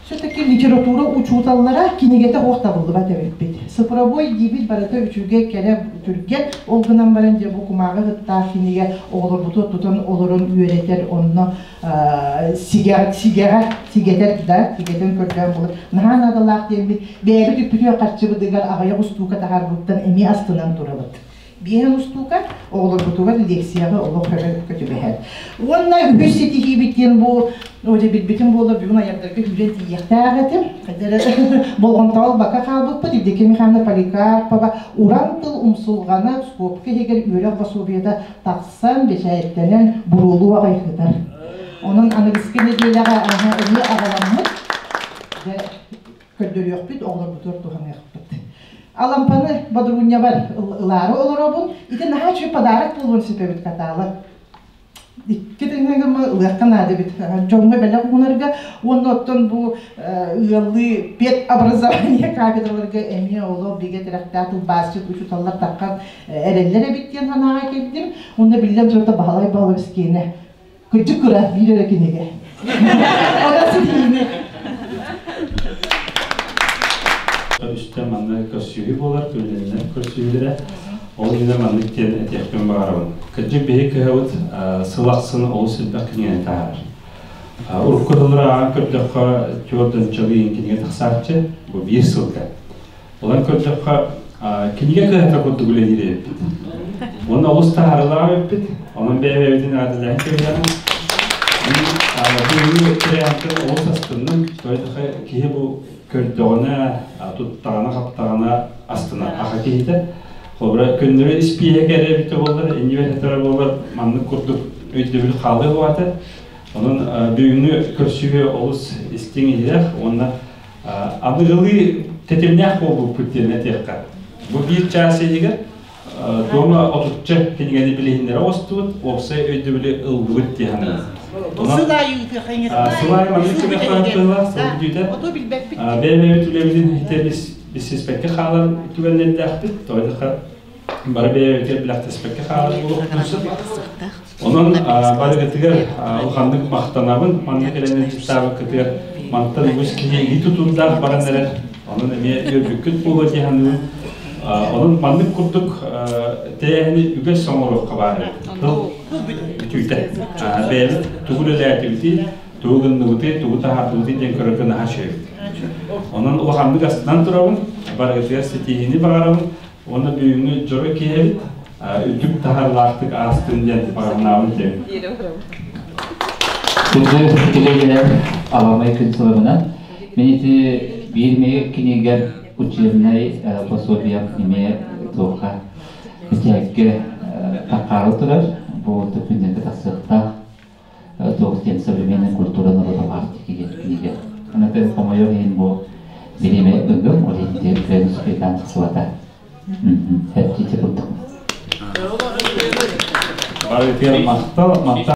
все-таки литература учууталлара кинигэтэ суох табыллыбат эбиппит. Цифровой диибит барыта үчүгэй, кэрэ, түргэн. Ол гынан баран дьэ бу кумааҕы ыттаах кинигэ оҕолорбуту тутан олорон үөрэтэр, онно сигэҕэ, сигэтэр да, сигэтэн көрдөөн булар. Наһаа наадалаах диэммит, бэйэбит үппүтүгэр харчыбытыгар аҕыйах устуука таһаарбыттан эмиэ астынан турабыт. Биэһин устуука оҕолорбутугар лекцияҕа олох өрө түбэһэр. Уонна үһүс ситиһиибит диэн бу дьэ билбитим буоллар бүгүн айардарга күүрэн тиийиэхтээх этим. Хайда эрэ болҕомтоҕо ылбакка хаалбыппыт. Евдокия Михайловна Поликарпова уран тыл умсулҕана скобка иһигэр үөрэх босуобуйата тахсан бэчээттэнэн буруолуу аҕай сытар. Онон аныгыскы нэдиэлэҕэ эмиэ аҕаламмыт дьэ көрдөрүөхпүт, оҕолорбутугар туһаныахпыт. Алампаны бодуруунньабар ылаары олоробун. Ити наһаа үчүгэй подарок буолуон сөп эбит каталог. Икки тыһыҥҥа ылыахха наада эбит. Дьоҥҥо бэлэх уунарга уонна оттон бу ыаллыы педобразование кафедраларга эмиэ олох бигэ тирэхтээх тылбаасчыт учууталлар таххан эрэллэр эбит диэн санааҕа кэллим. Уонна биллэн турар Баһылай Баһылайскийны Кырдьык кыра биир эрэ кинигэ. Онон ситиһиини. сылга үстэ манна көрсүһүү буолар, күннэринэн көрсүһүүлэрэ. Ол иһинэ маннык диэн этиэхпин баҕарабын. Кырдьык биһи кыһабыт сыл ахсын олус элбэх кинигэни таһаарар. Урукку сыллары ааҕан көрдөххө, түөрт кинигэ тахсааччы, бу биир сылга. Онон көрдөххө, кинигэ кыһата курдук үлэлиир эбиппит. Уонна олус таһаарыылаах эбиппит. Онон бэйэ-бэйэбитин эҕэрдэлэһэн кэбиһэҕин. Бүгүҥҥү тэрээһинтэн олус астынным. Киһи бу көрдөҕүнэ, туттаҕына-хаптаҕына астынар аха киһитэ. Холобура, көннөрү испииһэкэ эрэ эбитэ буоллар, иннибэр этэрэ буоллар, маннык курдук өйдөбүл хаалыа буолаата. Онон бүгүҥҥү көрсүһүү олус истиҥ иһирэх уонна аныгылыы тэтимнээх буолбуппут диэн этиэххэ. Бу биир чаас иһигэр дуома отучча кинигэни билиһиннэрэ оҕустубут, уопсай өйдөбүлү ыллыбыт дии саныыбын. Сыл аайы маннык көмөхтөөх сыл бүтүүтэ бэйэ-бэйэбит үлэбитин иһитэ билсиспэккэ хаалар түгэннэрдээхпит. Тоҕо бары бэйэбитигэр билэхтэспэккэ хаалар буолуохпутун сөп. Онон барыгытыгар улаханнык махтанабын. Манна кэлэн ыалдьыттаабыккытыгар мантан үгүс киһи илии тутуурдаах баран эрэр. Онон эмиэ үөрбүккүт буолуо дии саныыбын. Онон маннык курдук тэрээһини үгэс оҥоруохха баар эбит. Тыл бүтүүтэ. Бэйэбит тугу үлэлээтибитий, тугу гынныбытый, тугу таһаардыбытый диэн көрөргө наһаа үчүгэй. Онон улаханнык астынан турабын, барыгытыгар ситиһиини баҕарабын. Уонна бүгүҥҥү дьоро киһи үрдүк таһаарыылаахтык аастын диэн баҕарнаабын диэн. Күндү килиилэр аламай күн сылымынан мин ити биир ми кинигэр учебнай пособием эмиэ туохха бэчээккэ таххаары турар бу күннэргэ тахсыахтаах туох диэн современная культура народов Арктики диэн кинигэ. Аны хомойуох иһин бу бириэмэ ыгым, ол иһин кыайан успейдаан тахсыбата. Хэттиити курдук. Барытыгар махтал, махтал.